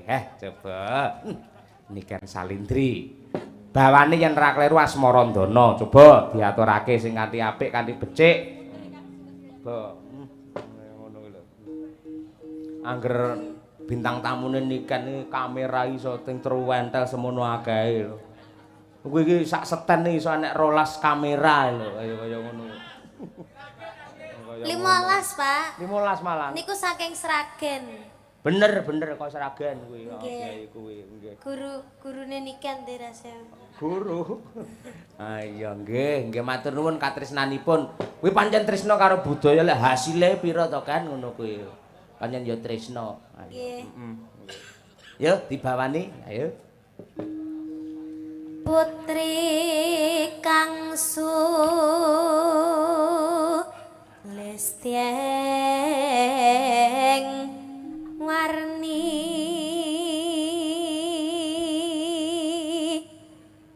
Coba. Niken Salindri. Bawane yen ra kleru Asmarandana. Coba diaturake sing kanthi apik, kanthi becik. Coba. Ngono kuwi lho. Angger bintang tamune Niken iki kamera iso ting truwentel semono akehe lho. Kuwi iki sak seten iso enek 12 kamera lho, kaya ngono. 15, Pak. 15 malah. Niku saking Sragen. Bener, bener kok Sragen kuwi. Nggih, kuwi nggih. Guru gurune Niken terase. Guru. Ah iya nggih, nggih matur nuwun katresnanipun. Kuwi pancen tresna karo budaya lek hasile pira to kan ngono kuwi. Pancen ya tresna. Nggih. Heeh. Yo dibawani, ayo. Putri kang sulistyeng warni.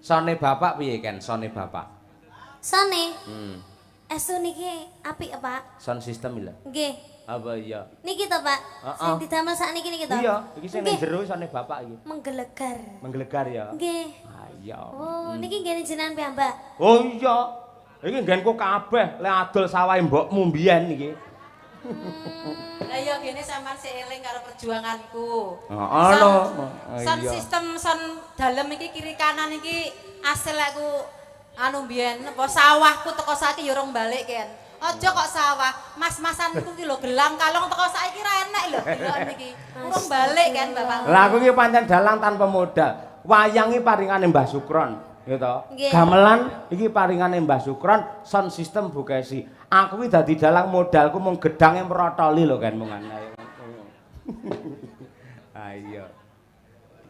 Sone bapak piye Ken? Sone bapak. Sone? Estu niki apik Pak. Sound system lho. Nggih. Apa iya? Niki to, Pak. Sing didamel sakniki niki to. Iya, iki sing ning jero sone bapak iki. Menggelegar. Menggelegar ya. Nggih. Ah iya. Oh, niki nggene jenengan piyambak. Oh iya. Iki nggenku kabeh lek adol sawahe mbokmu mbiyen iki. Lah iya gene sampean sik eling karo perjuanganku. Heeh lho. Sound system sound dalem iki kiri kanan iki asil aku anu mbiyen apa sawahku teko saiki ya urung balik Ken. Aja kok sawah, mas-masanku ki lho gelang kalong teko saiki ra enek lho deloken iki. Urung balik kan Bapak. Lah aku iki pancen dalang tanpa modal. Wayang iki paringane Mbah Sukron, ya to. Gamelan iki paringane Mbah Sukron, sound system Bu Kesi. Aku iki dadi dalang modalku mung gedange mrotoli lho kan mung ayo. Ayo.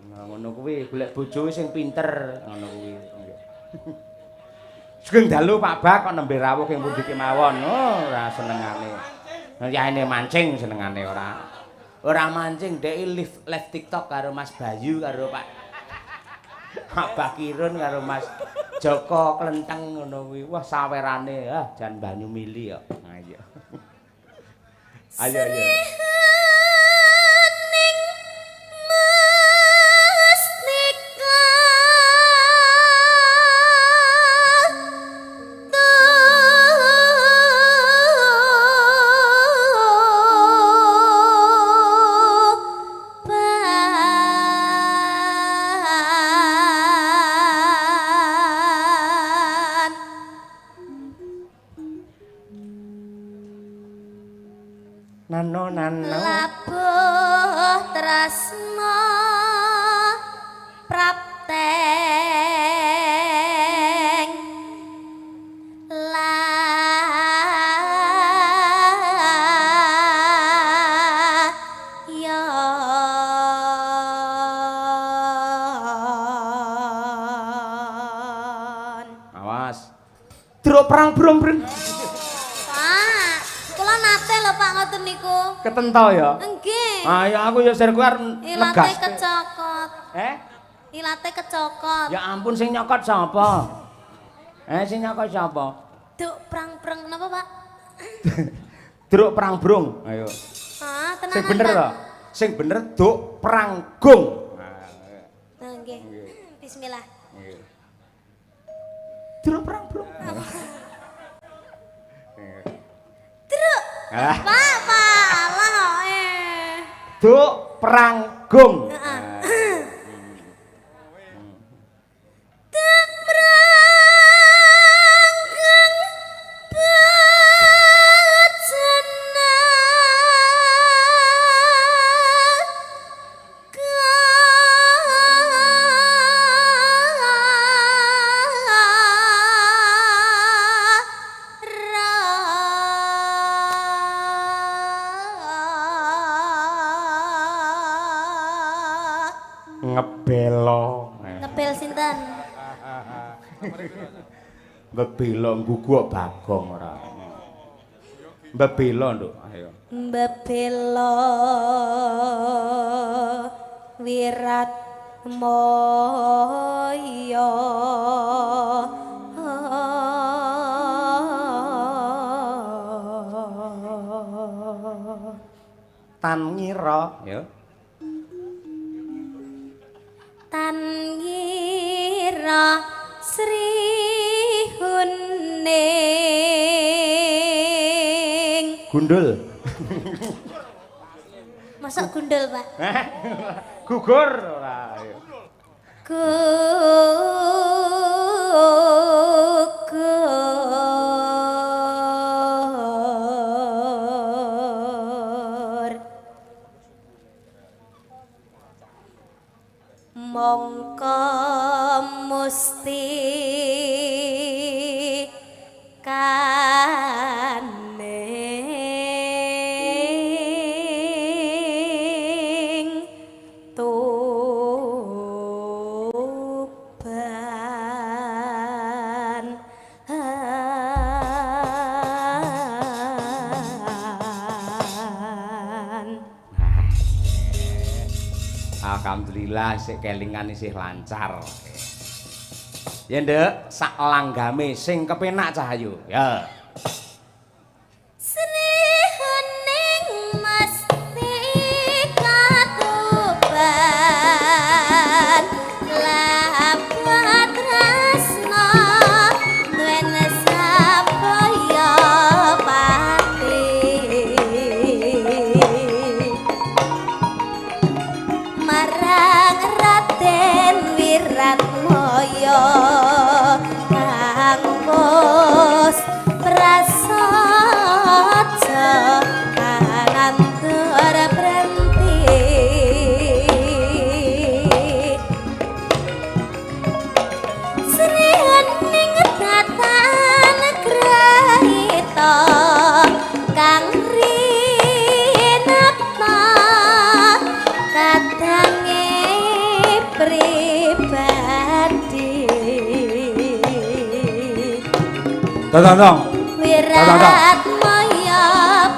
Ngono kuwi golek bojo sing pinter ngono kuwi. Sugeng dalu Pak Bak kok nembe rawuh ing pundi kemawon. Oh, ora senengane. Yaene mancing senengane ora. Ora mancing dhek live live TikTok karo Mas Bayu karo Pak Abah Kirun karo Mas Joko Klenteng ngono kuwi. Wah sawerane ah jan banyu mili kok. Ayo. Ayo ayo. Nano nano labuh tresna prapteng layon. Awas truk perang brung brung. Pak, Ketento ya? Nggih. Ayo aku ya sir kuwi arep ilate kecokot. Eh? Ilate kecokot. Ya ampun sing nyokot sapa? Sing nyokot sapa? Duk prang-prang napa, Pak? Druk prang brung. Ayo. Ah, tenanan. Sing bener to? Sing bener duk prang gung. Nah, nggih. Bismillah. Nggih. Druk prang brung. Druk. Pak, Pak, Allah eh. Duk prang gung. Duk prang gung bajana Ngebelo. Ngebel sinten? Mbebelo nggugu Bagong ora. Mbebelo, Nduk. Ayo. Mbebelo wirat moyo. Tan ngira, ya. Putra Sri Huning. Gundul. Masa gundul, Pak? Gugur ora. Gugur. Mongko musti kaning Tuban. Alhamdulillah sik kelingan isih lancar. Ya nduk, sak langgame sing kepenak Cahayu. Ya. Sri Huning mesti katuban lapat tresna duwen sabaya pati marang Raden Wiratmaya kang wis prasaja kanantur brenti. Sri Huning datan grahita kang rinata kadange pribadi. Tong. Wiratmaya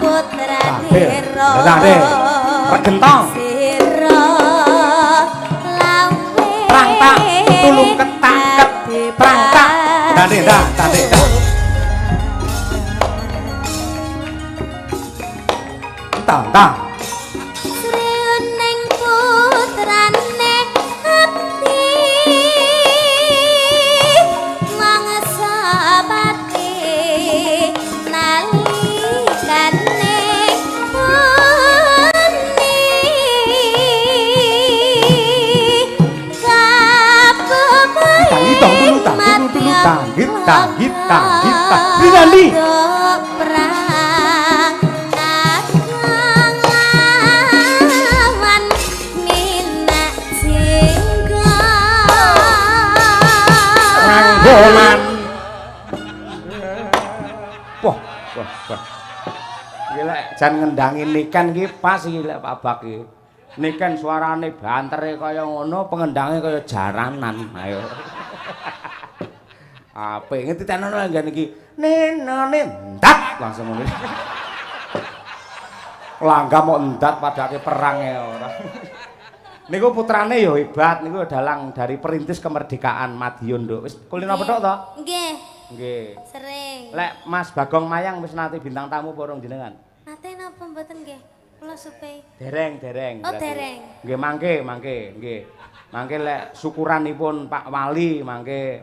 putra Dira. Regentong. Sira lawe. Prang tak tulung ketak ket. Prang tak. Tande dah, tande dah. Tang tang. Sri Huning putrane abdi mangsa pati nalikane puni Tang tulu tang tulu tulu tang hit tang hit tang hit tang. Rinaldi. Perang kakang lawan minak jingga. Ranggoman. Wah, wah, wah. Iki lek jan ngendangi Niken iki pas iki lek Pak Bak iki. Niken suarane bantere kaya ngono, pengendange kaya jaranan. Ayo. Apik ngerti tenono nggen iki. Nenone ndat langsung ngono. Langgam kok ndat padake perang ya ora. Niku putrane ya hebat, niku dalang dari perintis kemerdekaan Madiun, Nduk. Wis kulino petuk to? Nggih. Nggih. Sering. Lek Mas Bagong Mayang wis nate bintang tamu apa urung jenengan? Nate napa mboten nggih? Kula supe. Dereng, dereng. Oh, dereng. Nggih, mangke, mangke, nggih. Mangke lek syukuranipun Pak Wali mangke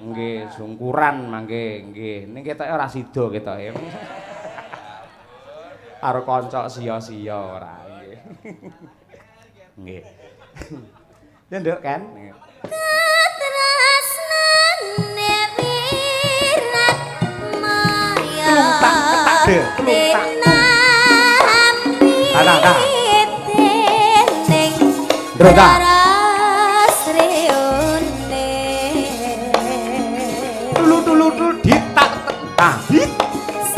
nggih sungkuran mangke nggih. Ning ketoke ora sida ketoke. Karo kanca sia-sia ora nggih. Nggih. Ya nduk kan. Katresnane Wiratmaya. Telung tak ketak de, telung tak. Tah tah. Ndro ta. Tulu tulu tulu ditak tahit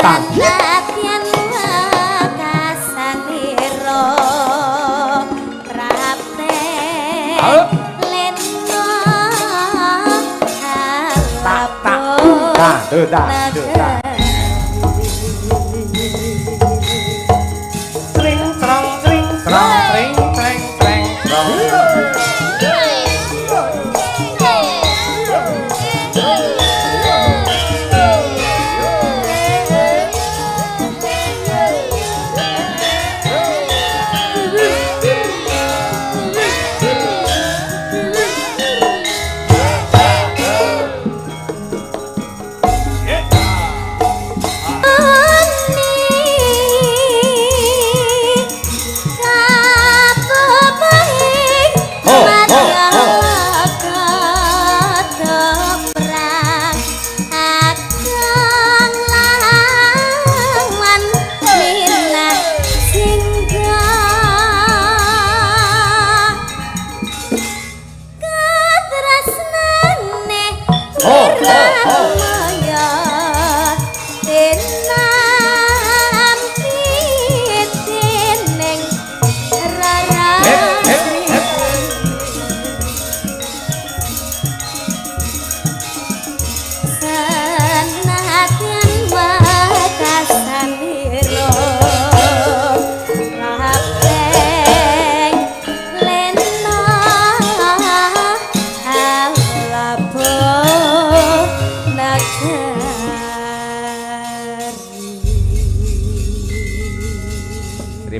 tahit. Sanadyan wekasanira prapte lena Tak tak ta do ta do ta. Tring trong tring trong tring treng treng trong.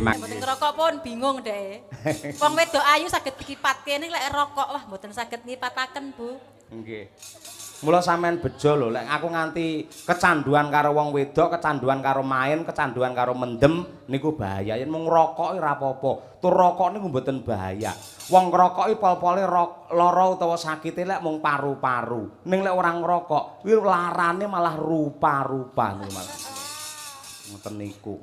Mboten ngerokok pun bingung deh. Wong wedok ayu saged dikipatke ning lek rokok wah mboten saged ngipataken, Bu. Nggih. Mula sampean bejo lho, lek aku nganti kecanduan karo wong wedok, kecanduan karo main, kecanduan karo mendem niku bahaya. Yen mung ngrokok ora apa-apa. Tur rokok niku mboten bahaya. Wong ngrokoki pol-pole lara utawa sakite lek mung paru-paru. Ning lek ora ngrokok, kuwi larane malah rupa-rupa niku malah. Ngoten niku.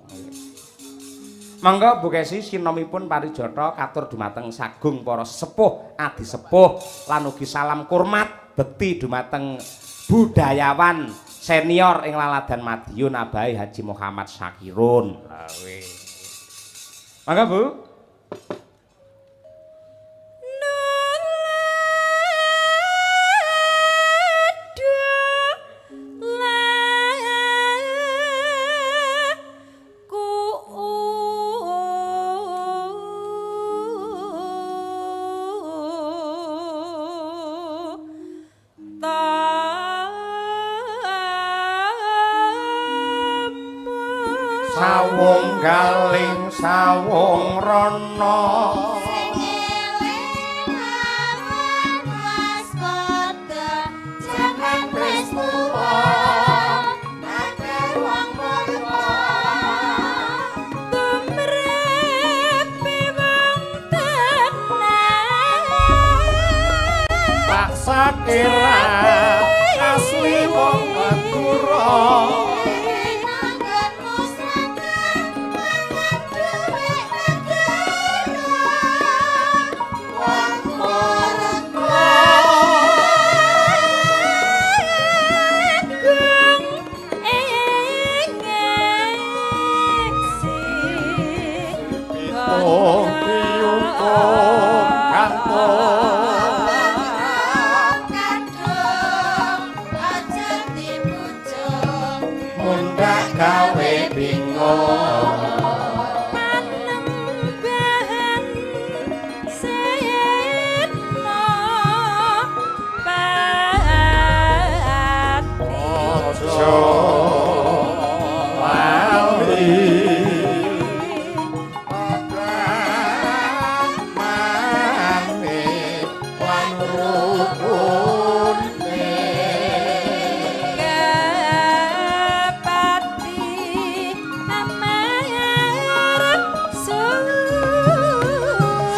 Monggo Bu Kesi sinomipun parijata katur dumateng sagung para sepuh adi sepuh lan ugi salam kurmat bekti dumateng budayawan senior ing Laladan Madiun Abai Haji Muhammad Syakirun. Monggo Bu. Sawung galing sawung rono sing eling awan waspada jangan wis tuwa akeh wong murka tumrepe wong tenan tak sakira asli wong Madura.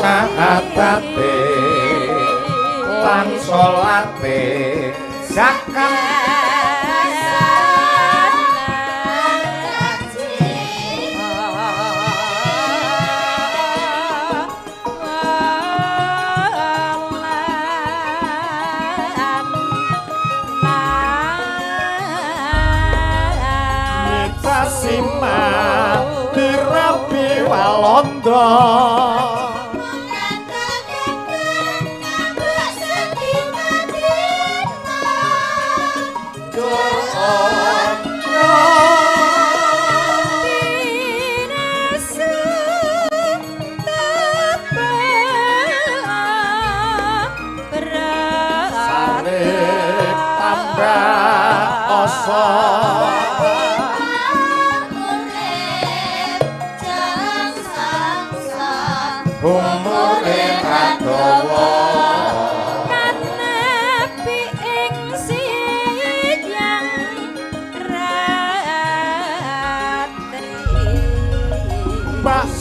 Sahatate lan salate zakat Sima dirabi Walanda.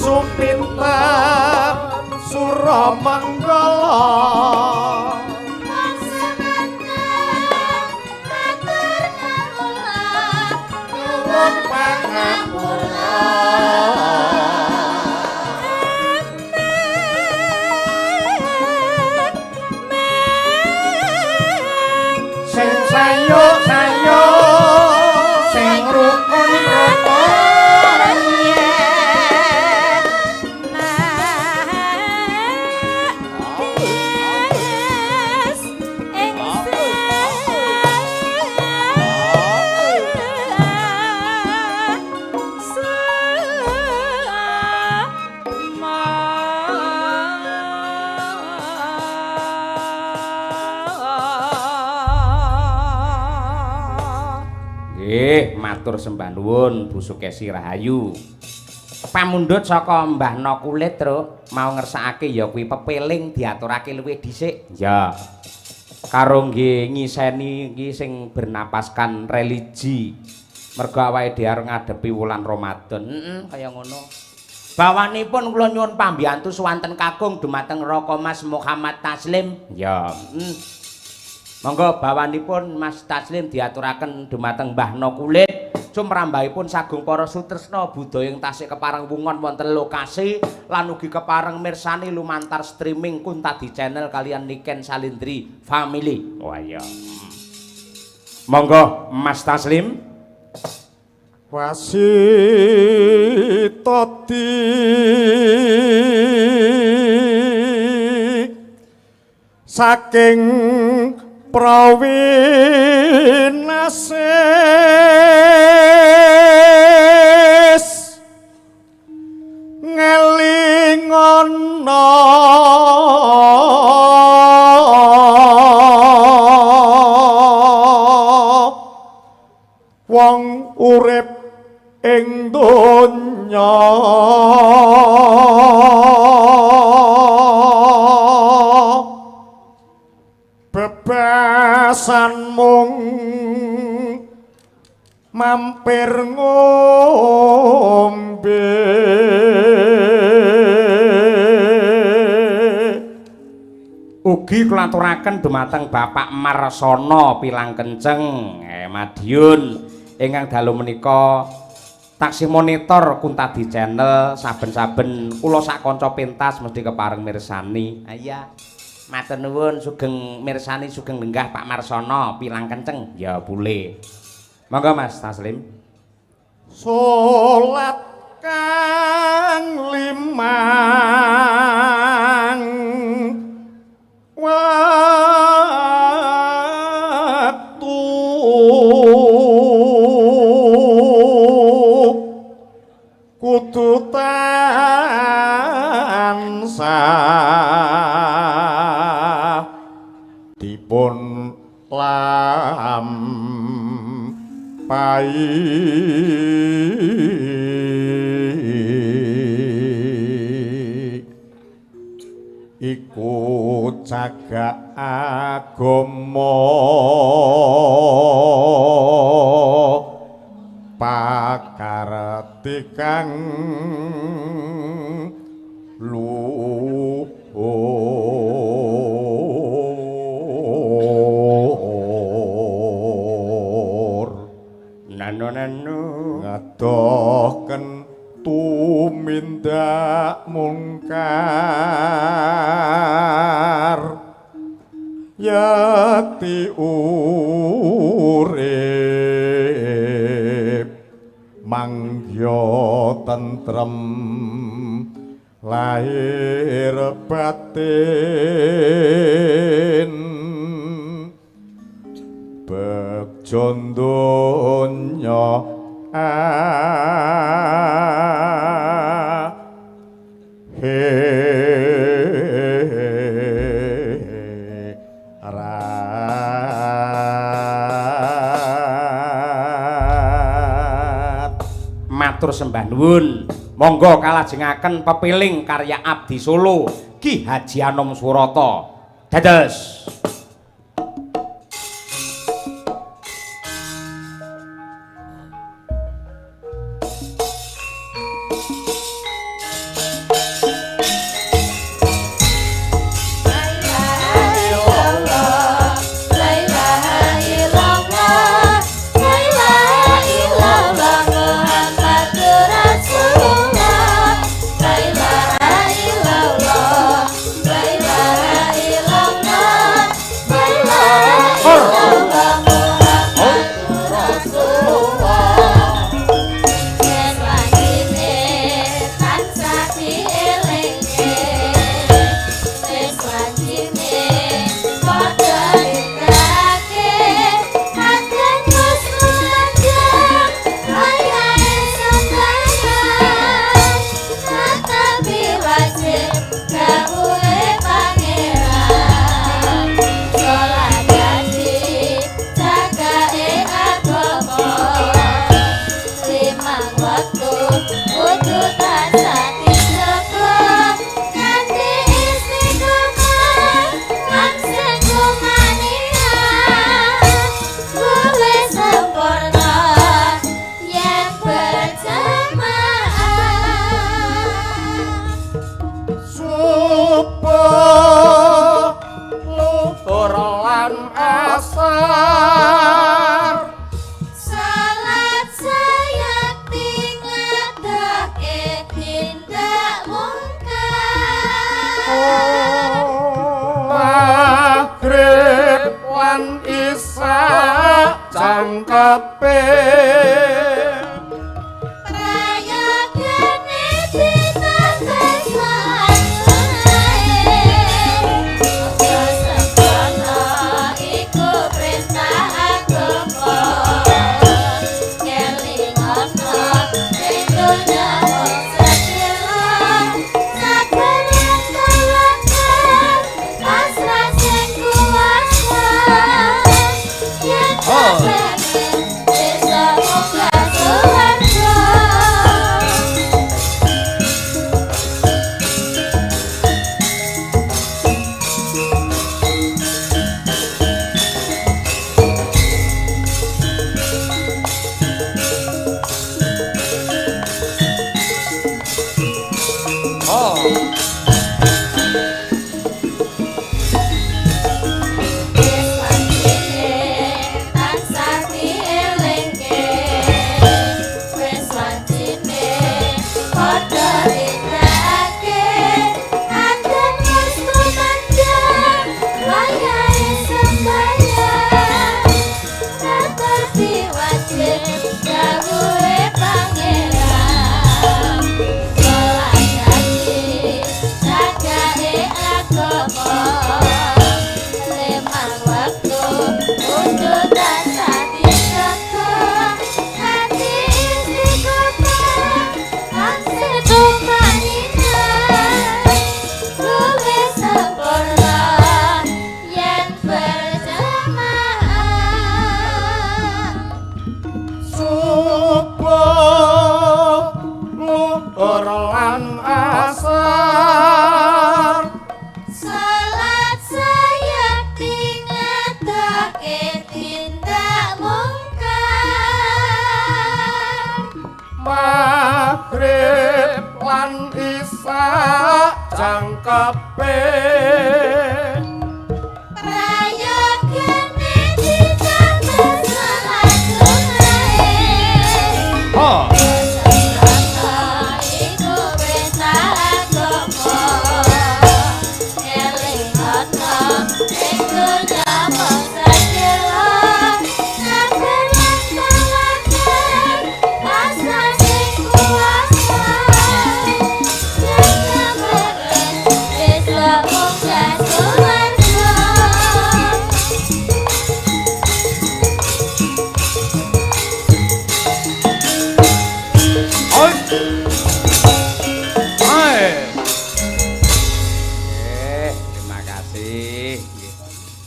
Supinter Suramanggala nuwun pangapura. Sing sayo-sayo sing rukun-rukun matur sembah nuwun Bu Sukesi Rahayu. Pamundhut saka Mbah No Kulit, Truk, mau ngersakake ya kuwi pepeling diaturake luwih dhisik. Ya. Karo nggih ngiseni iki sing bernapaskan religi. Mergo awake dhewe arep ngadepi wulan Ramadan. Heeh, kaya ngono. Bawanipun kula nyuwun pambiyantu suwanten kakung dumateng Raka Mas Muhammad Taslim. Ya. Monggo bawanipun Mas Taslim diaturaken dumateng Mbah No Kulit. Sumrambahipun sagung para sutresna budaya ing tasih kepareng wungon wonten lokasi lan ugi kepareng mirsani lumantar streaming Kuntadi Channel kalian Niken Salindri Family. Wah iya. Monggo Mas Taslim. Wasitati saking prawinasis ngelingono wong urip ing donya bebasan mung mampir ngombe Ugi kula aturaken dumateng Bapak Marsono Pilang Kenceng Madiun ingkang dalu menika taksih monitor Kuntadi Channel saben-saben kula sak kanca pentas mesti kepareng mirsani. Iya. Matur nuwun sugeng mirsani sugeng lenggah Pak Marsono Pilang Kenceng. Ya boleh. Monggo Mas Taslim. Salat kang limang waktu kudu tansah dipun lampahi iku cagak agama pakarti kang luhur nano nano ngadohken tumindak mungkar yati urip mangya tentrem lahir batin begja donya akhirat. Matur sembah nuwun. Monggo kalajengaken pepiling karya Abdi Solo Ki Haji Anom Surata. Dados. Waktu kudu.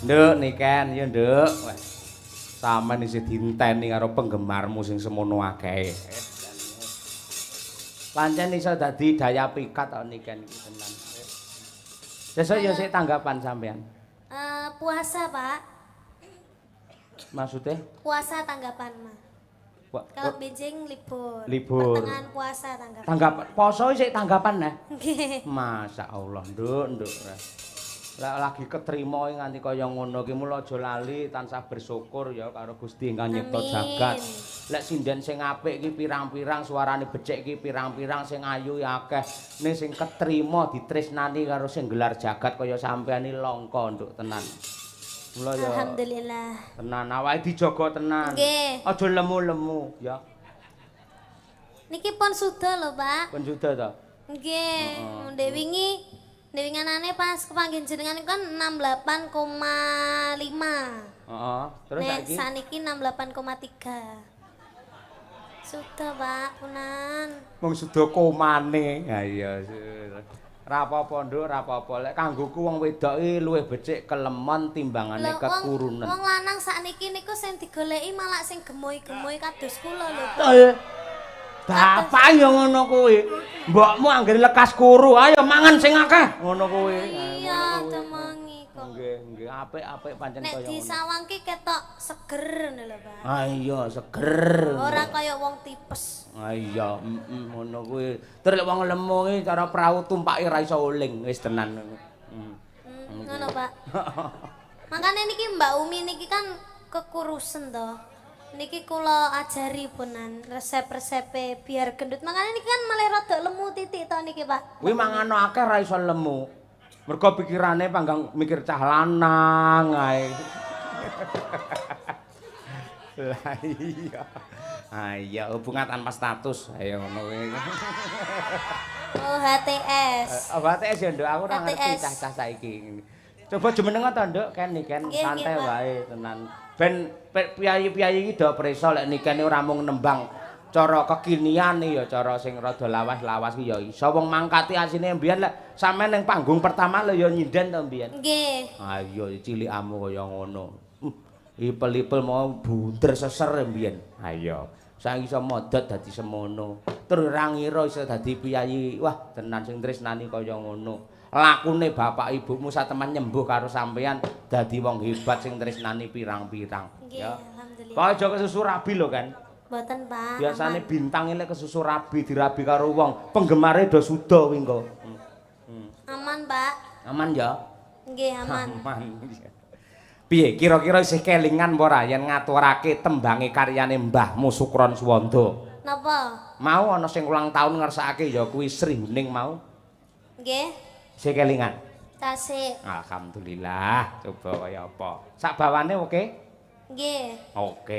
Nduk Niken ya nduk. Sampeyan isih dienteni karo penggemarmu sing semono akehe. Pancen iso dadi daya pikat kok Niken iki tenan. Sesuk ya sik tanggapan sampean. Puasa, Pak. Maksudnya? Puasa tanggapan, Mas. Kalau benjing libur. Libur. Pertengahan puasa tanggapan. Tanggapan poso sik tanggapan nah. Nggih. Masya Allah, nduk, nduk. Lah lagi ketrima nganti kaya ngono ki mula aja lali tansah bersyukur ya karo Gusti ingkang nyipta jagat. Lek sinden sing apik ki pirang-pirang suarane becik ki pirang-pirang sing ayu ya akeh. Ning sing ketrima ditresnani karo sing gelar jagat kaya sampean iki langka nduk tenan. Mula ya alhamdulillah. Tenan awake dijaga tenan. Nggih. Aja lemu-lemu ya. Niki pun suda lho, Pak. Pun suda ta? Nggih, ndek wingi ndewinganane pas kepanggih jenengan kan 68,5. Heeh, terus saiki? Saniki 68,3. Sudah, Pak, punan. Mung suda komane. Ha iya. Ra apa-apa, Nduk, ra apa-apa. Lek kanggoku wong wedok iki luwih becik kelemon timbangane kekurunen. Wong lanang sakniki niku sing digoleki malah sing gemoy-gemoy kados kula lho. Bapak ya ngono kuwi. Mbokmu anggere lekas kuru, ayo mangan sing akeh. Ngono kuwi. Iya, temengi kok. Nggih, nggih, apik-apik pancen kaya ngono. Nek disawang ki ketok seger ngono lho, Pak. Ah iya, seger. Ora kaya wong tipes. Ah iya, ngono kuwi. Terus lek wong lemu ki cara prau tumpake ra iso uling, wis tenan. Ngono, Pak. Makane niki Mbak Umi niki kan kekurusen to. Niki kula ajari punan resep-resepe biar gendut. Makane niki kan malah rada lemu titik to niki, Pak. Kuwi mangan akeh ra iso lemu. Mergo pikirane panggang mikir cah lanang ae. Lah iya. Ah iya, hubungan tanpa status. Ayo ngono kuwi. Oh, HTS. Oh, HTS ya, Nduk. Aku ora ngerti cah-cah saiki. Coba jumeneng to, Nduk, ken niken santai wae tenan. Ben piyayi-piyayi iki do preso lek nikene ora mung nembang Cara kekinian ya cara sing rada lawas-lawas ki ya iso. Wong mangkati asine mbiyen lek sampean ning panggung pertama lho ya nyinden to mbiyen. Nggih. Ayo cilikamu kaya ngono. Ipel-ipel mau bunder seser mbiyen. Ayo. Saiki iso modot dadi semono. Terus ora ngira iso dadi piyayi. Wah, tenan sing tresnani kaya ngono. Lakune bapak ibumu sateman nyembuh karo sampean dadi wong hebat sing tresnani pirang-pirang. Nggih, Ya. alhamdulillah. Kok aja kesusu rabi lho kan. Mboten, Pak. Biasane Aman. bintang lek kesusu rabi dirabi karo wong, penggemare do suda kuwi engko. Aman, Pak. Aman ya? Nggih, aman. Aman. Piye kira-kira isih kelingan apa ora yen ngaturake tembange karyane Mbahmu Sukron Suwanda? Napa? Mau ana sing ulang tahun ngersakake ya kuwi Sri Huning mau. Nggih. Isih kelingan. Tasik. Alhamdulillah, coba kaya apa. Sak bawane oke? Nggih. Oke.